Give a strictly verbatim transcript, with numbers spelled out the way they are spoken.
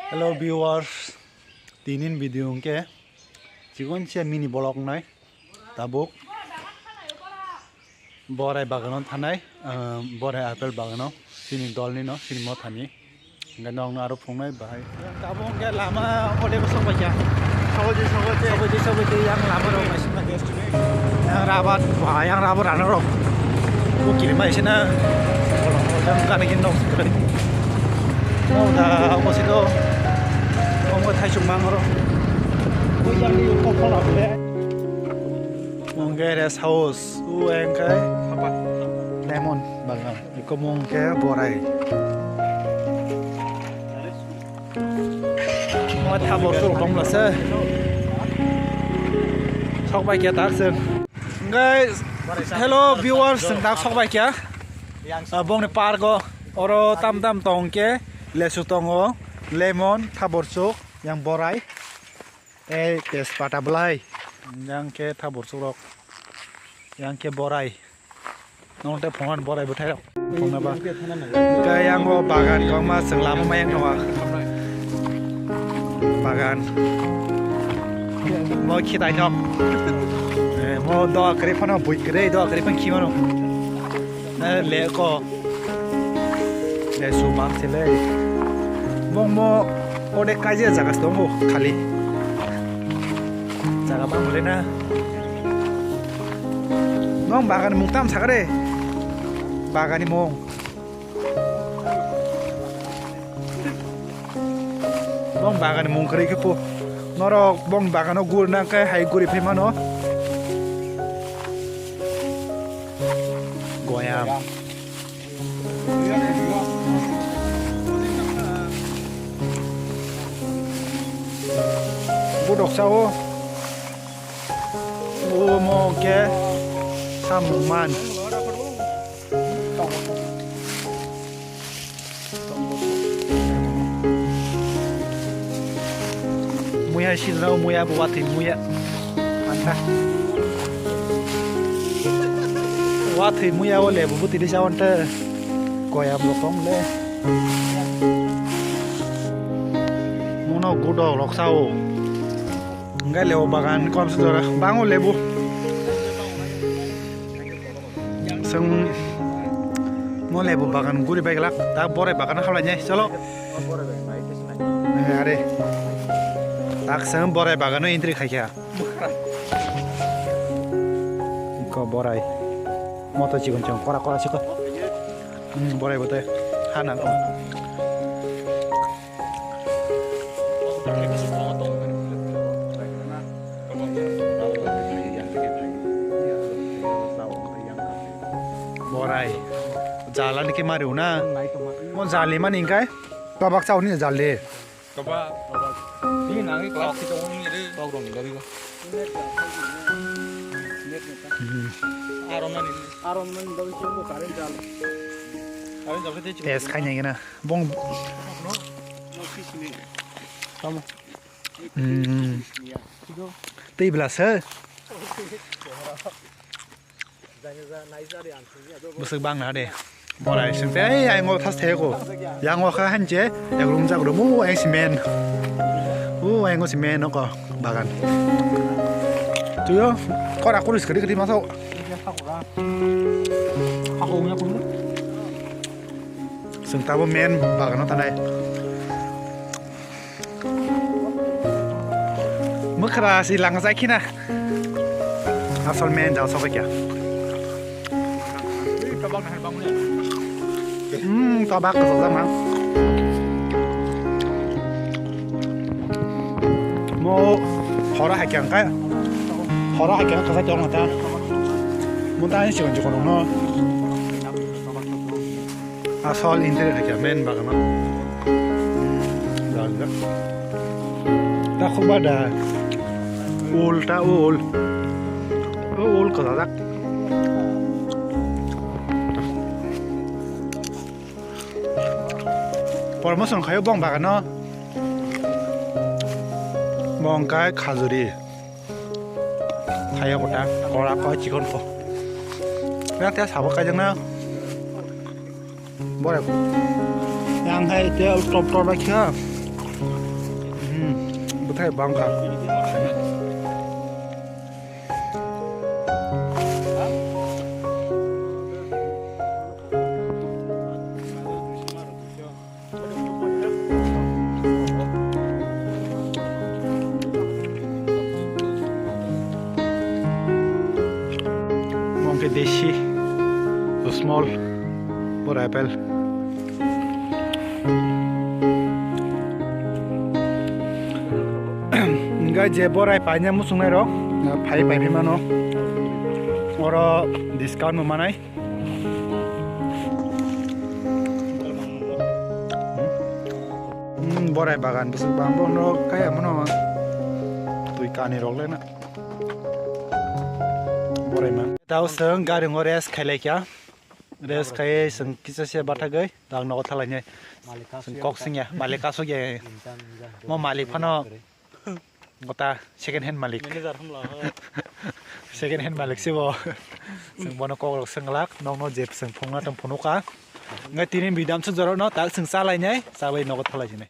Hello viewers, tinin video hwnkhe chikon se mini vlog nai tabuk Borai bagano thanai, ah, Borai apple bagano chini dolni no, chini mothani. Hingke nokno aro phungnai bahai. Tabuk hingke lama ode bo sokbaikha. Sokbaidi, sokbaidi. Sokbaidi, sokbaidi, yang lama rok naisingma guest. Yang rabar, wah, yang rabar rana rok. Bo kiri mai sina. Yang kani kin nok. Oh, da, omo sito. Omo thaisung mang oro. Bo yang ni kok kok na. Mongge rest house. U engkai. Lemon bagan. Iko mung khe borai. Mo thabor chwng tong la se. Sok bai khe tak chwng. Guys, hello viewers, chwng tak sok bai khe. Ah, bongni park o. Oro tam tam tong khe lesu tongo, lemon, thabor chwng, yang borai. Tei tejpata bwlai. Yang khe thabor chwng rok. Yang khe borai. Nong tei phungan borai bwthai rok. Phungna ba. Khe yang o bagan kongma chwng lama ma yang nonga. Bagan. Mo khitai thok. Eh, mo doa kwrwi phano bui kwrwi doa kwrwi phano khimano. Eh, le ko. Le su mang se le. Mong mo ode kaijia jaga tongo khali. Jaga mang le na. Nong bagan mung tam sakare. Bagani mung. Bong bagani mung kwrwi khe po. Norok bong bagano gurna khe hai guri phai mano. Goyam. Budok sao. Omo khe samung man. Muya sila muya bo watwi muya. Anta. Watwi muya o lebu bwtwi ri jawante. Koyam rokong le. Muno gudok rok sao. Hingke lebu bagan kom se jora bango lebu. Chwng mo lebu bagan guri bai glak, ta borai bagan halai nai, cholo. Eh, are. Tak chwng borai bagano entry khai kha. Ko borai. Moto chikon chikon kora kora chikon. Hmm, borai bote. Hana. Borai. Jala ni ke mari una. Mo jali mani kai. Tabak chau ni jali. Kaba, kaba. Ini nangi kelas kita orang ini deh. Kau orang ini. Hmm. Arom nani. Arom nani dari siapa karen jali. Karen jali deh. Tes kanya gina. Bong. Kamu. Hmm. Tei belas he. Bwswk bang na de. Borai sing tei ai ngo thas the ko. Yang o kha han che. Yang rum jak rum u ai si men. U ai ngo si men ko bagan. Tuyo kora kuris kadi kadi masuk. Sing tabo men bagan o tanai. Mwkhra si lang jai khina. Asol men da sobai kya. Hmm, tabak ko jama. Mo hora hai kya kai. Hora hai kya ka jai tong ta. Mo ta ni si ko no. Asol entry khaikha main bagano. Jajak. Ta khuba da. Ul ta ul. O ul kwchajak. Promotion khaio bong bagano. Bong kai khajuri. Thaiya kota, kora ko, chikon ko. Yang tei sabo kaijakna. Bore. Yang hai tei top top ba kha. Hmm, bwthai bangkha. Monkey deshi, small, bora apple. Hingke je borai paina muchungnai rok, phai pai phai mano. Oro discount bo manai. Hmm, borai bagan bwswk bang bo no kaya mano. Twi kani rok lena. Borai ma. Tao seng gari ngo rest khailai kya. Rest khai seng kisa se bathagwi. Tang nogo thalainai. Chwng kok singya, malik asuk ya. Mo malik phano gota second hand malik. Manager hamla ho. Second hand malik sibo. Chwng bono kok rok swnglak, nokno je chwng phungna tong phunuka. Ngai tini bidam se jorokno tak chwng chalainai, chabai nogo thalainai.